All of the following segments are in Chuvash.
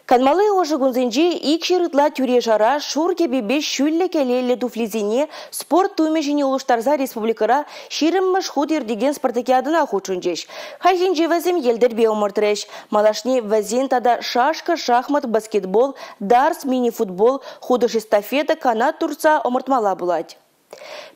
Канмалли ӑшӑ кунсенче 200 ытла тӳре-шара шур кӗпепе ҫӳллӗ кӗлеллӗ туфлисене спорт тумӗ ҫине улӑштарса республикӑра 20-мӗш хут иртекен спартакиадӑна хутшӑнчӗҫ. Хальхинче вӗсем йӗлтӗрпе ӑмӑртрӗҫ. Малашне вӗсен тата шашка, шахмат, баскетбол, дартс, мини-футбол, хутӑш эстафета, канат туртса ӑмӑртмалла пулать.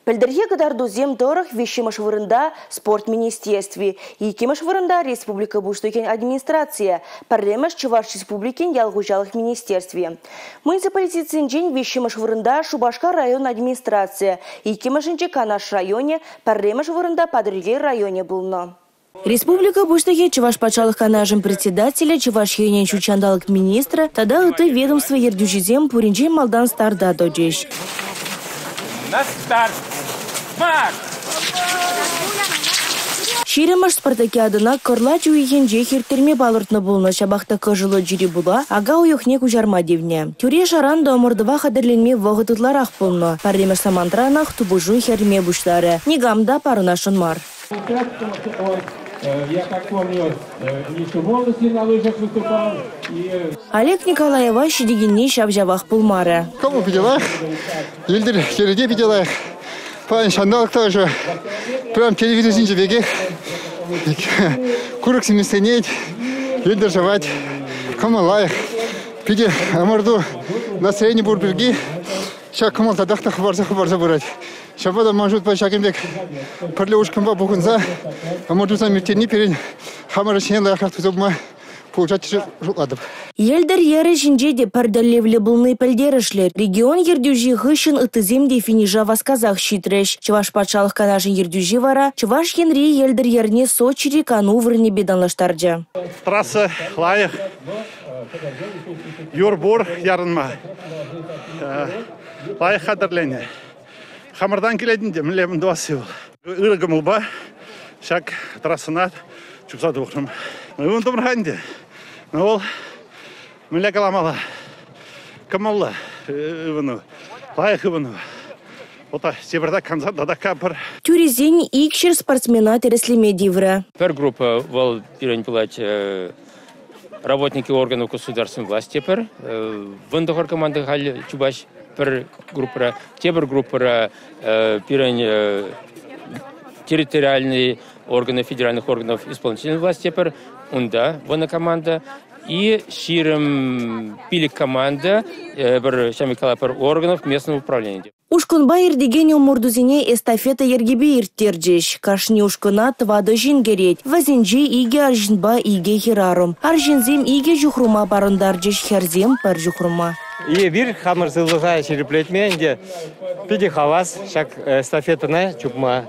Пӗлтӗрхи кӑтартусем тӑрӑх 3-мӗш вырӑнта спорт министерстви, 2-мӗш вырӑнта республика Пуҫлӑхӗн администрацийӗ, 1-мӗш Чӑваш Республикин ял хуҫалӑх министерстви. Муниципалитетсенчен 3-мӗш вырӑнта Шупашкар район администрацийӗ, 2-мӗшӗнче Канаш районӗ, 1-мӗш вырӑнта Патӑрьел районӗ пулнӑ. Республика Пуҫлӑхӗ, Чӑваш Патшалӑх Канашӗн председателӗ, Чӑваш Енӗн ҫут ҫанталӑк министрӗ тата ытти ведомство ертӳҫисем пуринчен малтан старта тӑчӗҫ. На старт! Марш! 20-мӗш спартакиадӑна кӑрлач уйӑхӗнчех ирттерме палӑртнӑ пулнӑ, ҫапах та кӑшӑллӑ чире пула ака уйӑхне куҫарма тивнӗ. Тӳре-шаран та ӑмӑртӑва хатӗрленме вӑхӑт ытларах пулнӑ. Пӗрремӗш самантранах тупӑшу хӗрме пуҫларӗ. Никам та парӑнасшӑн мар. Я как помню, еще в молодости на лыжах выступал. Олег Николаева ҫитекенни ҫав-ҫавах пулмарӗ. Кӑмӑл питӗ лайӑх, йӗлтӗр йӗрӗ те питӗ лайӑх. Паян ҫанталӑк та ӑшӑ. Прям телевизор ҫинчи пекех. Курӑк симӗсленет, йӗлтӗр шӑвать. Кӑмӑл лайӑх. Питӗ ӑмӑрту настроени пур пирки ҫак кӑмӑл татах та хӑпарса-хӑпарса пырать. Ҫапла та ман шутпа ҫакӑн пек пӗрле ушкӑнпа пухӑнса ӑмӑртусем ирттерни пирӗн хамӑр ӗҫне лайӑхрах туса пыма пулӑшать тесе шутлатӑп. Йӗлтӗр йӗрӗ ҫинче те пӗр тӗллевлӗ пулни пӗлтерӗшлӗ. Регион ертӳҫи хыҫҫӑн ыттисем те финиша васкасах ҫитрӗҫ. Чӑваш Патшалӑх Канашӗн ертӳҫи вара Чӑваш Енри йӗлтӗр йӗрне Сочири кану вырӑнӗпе танлаштарчӗ. Трасса лайӑх, юр пур ярӑнма. Лайӑх хатӗрленӗ. Хамӑртан килет ӗнтӗ, мӗнле тӑвасси вӑл. Ырӑ кӑмӑлпа ҫак трассӑна чупса тухрӑм. Ывӑнтӑмӑр-ха ӗнтӗ. Ну вӑл, мӗнле каламалла, кӑмӑллӑ ывӑну, лайӑх ывӑну. Вот тепӗртак кансан тата капӑр. Тӳресен 200 спортсмена тӗрӗслеме тиврӗ. Пӗр группа вӑл пирӗн пулать работники органов государственной власти пӗр. 19 команда халь чупаҫ пӗр группӑра. Тепӗр группӑра пирӗн территориальные органы федеральных органов исполнительной власти пӗр. Унта вунӑ команда. И 25 команда пӗр ҫамрӑк пӗр органов местного управления. Ушкӑнпа иртекен ӑмӑртусене эстафета йӗркипе ирттерчӗҫ. Кашни ушкӑна 4 ҫын кӗрет. Вӗсенче 2 арҫынпа 2 хӗрарӑм. Арҫынсем 2 ҫухрӑма парӑнтарчӗҫ, хӗрсем 1 ҫухрӑма. Эпир хамӑр сывлӑха ҫирӗплетме ӗнтӗ питӗ хавас ҫак эстафетӑна чупма.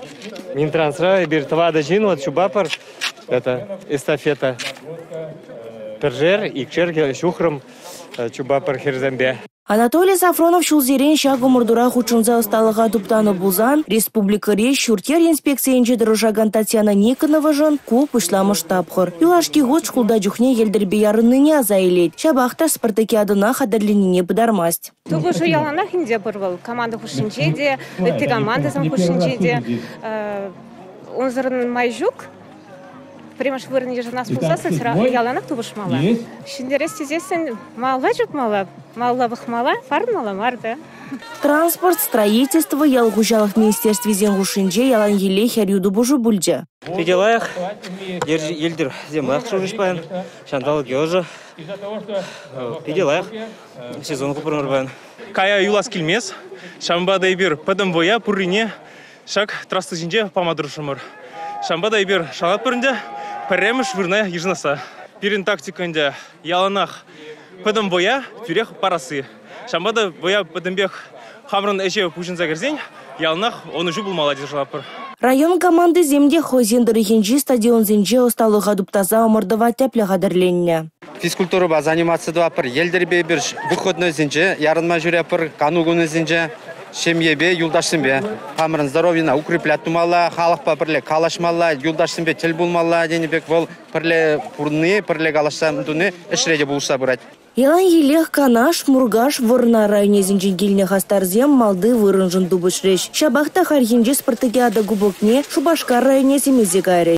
Минтрансра эпир 4 ҫын вот чупатпӑр. Это эстафета. Пӗршер, икшер ҫухрӑм чупатпӑр хӗрсемпе. Анатолий Сафронов ҫулсерен ҫак ӑмӑртура хутшӑнса ӑсталӑха туптанӑ пулсан, республикӑри ҫурт-йӗр инспекцийӗнче тӑрӑшакан Татьяна Никоновашӑн ку пуҫламӑш тапхӑр. Юлашки хут шкулта чухне йӗлтӗрпе ярӑннине аса илет. Ҫапах та спартакиадӑна хатӗрленнине пытармасть. Тупӑшу яланах ӗнтӗ пур вӑл. Команда хушшинче те, ытти командӑсем хушшинче те. Унсӑрӑн май ҫук. Пӗрремӗш вырӑн йышӑнас пулсассӑн яланах тупӑшмалла. Ҫӗнтерес тесессӗн малалла чупмалла, малалла пӑхмалла, парӑнмалла мар та. Транспорт, строительство, ял хуҫалӑх министерствисен хушшинче яланхилле хӗрӳ тупӑшу пулчӗ. Питӗ лайӑх, йӗлтӗрсем лайӑх шурӗҫ паян, ҫанталӑк ӑшӑ. Питӗ лайӑх сезон хупрӑмӑр паян. Кая юлас килмест, ҫавӑнпа та эпир пӗтӗм вӑя пуррине ҫак трасса ҫинче пама тӑрӑшрӑмӑр. Ҫавӑнпа та эпир шанатпӑр ӗнтӗ, пӗрремӗш вырӑна йышӑнасса. Пирӗн тактика ӗнтӗ яланах пӗтӗм вӑя тӳрех парасси. Ҫавӑнпа та вӑя пӗтӗмпех хамӑрӑн ӗҫе пуҫӑнса кӗрсен яланах ӑнӑҫу пулмалла тесе шутлатпӑр. Район командисем те хӑйсен тӑрӑхӗнчи стадионсенче ӑсталӑха туптаса ӑмӑртӑва тӗплӗ хатӗрленнӗ. Физкультурӑпа заниматься тӑватпӑр, йӗлтӗрпе эпир выходнойсенче ярӑнма ҫӳретпӗр, кану кунӗсенче ҫемьепе, юлташсемпе. Хамӑрӑн здоровьена укреплять тумалла, халӑхпа пӗрле калаҫмалла, юлташсемпе тӗл пулмалла тенӗ пек вӑл пӗрле пурӑнни, пӗрле калаҫса туни ӗҫре те пулӑшса пырать. Яланхиллех Канаш, Муркаш, Вӑрнар районӗсенчен килнӗ хастарсем малти вырӑншӑн тупӑшрӗҫ. Ҫапах та хальхинче спартакиада кубокне Шупашкар районӗсем илсе кайрӗҫ.